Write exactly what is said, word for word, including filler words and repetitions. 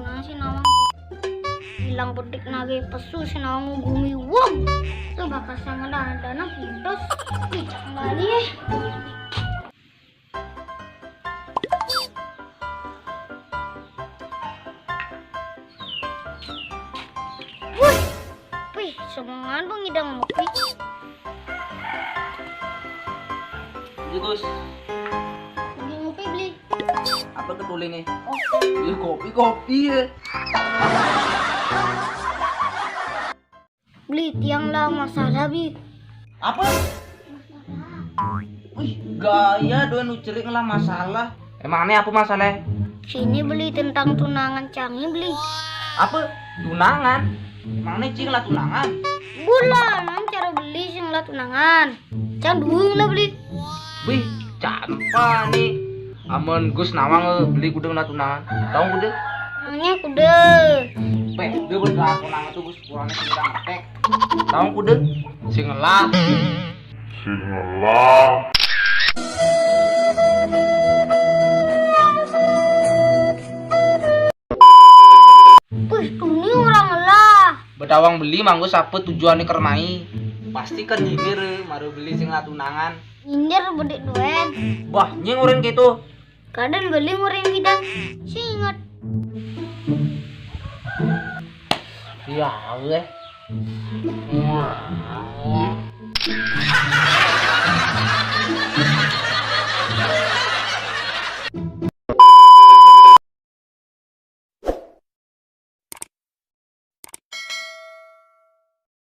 Nang si nawang ilang bedik nage pesu si nawang ngugumi wong. Tu bakal sangat dana pintus. Ih, cak mani, eh. Wih, wih, semangat bang idang ngopi. Iya, Gus. Lagi ngopi, Beli. Apa ketuli nih? Oh. Iya, kopi, kopi ya. Beli, tiang lah masalah, Beli. Apa? Wih, gaya doyan ucerik ngelah masalah. Emangnya apa masalah? Sini, Beli, tentang tunangan cangi, Beli. Apa? Tunangan? Emangnya cing lah tunangan? Bulan, am cara Beli sing lah tunangan. Can duung lah, Beli. Wih, campa nih. Amun Gus nawang, eh, Beli kuda ngelah tunangan. Tahu kuda? Emangnya kuda. Peh, dia beneran tunangan tuh Gus, kurangnya sing ngetek. Tahu kuda? Sing ngelah. Sing ngelah. Puh, tuni orang ngelah. Bedawang Beli manggus apa tujuannya kermai? Pasti kan nyindir, maru Beli sing ngelah tunangan. Nyindir bedik duen. Bah, nying urin gitu. Kadang Beli ngurin bidang. Singet. Iya, weh.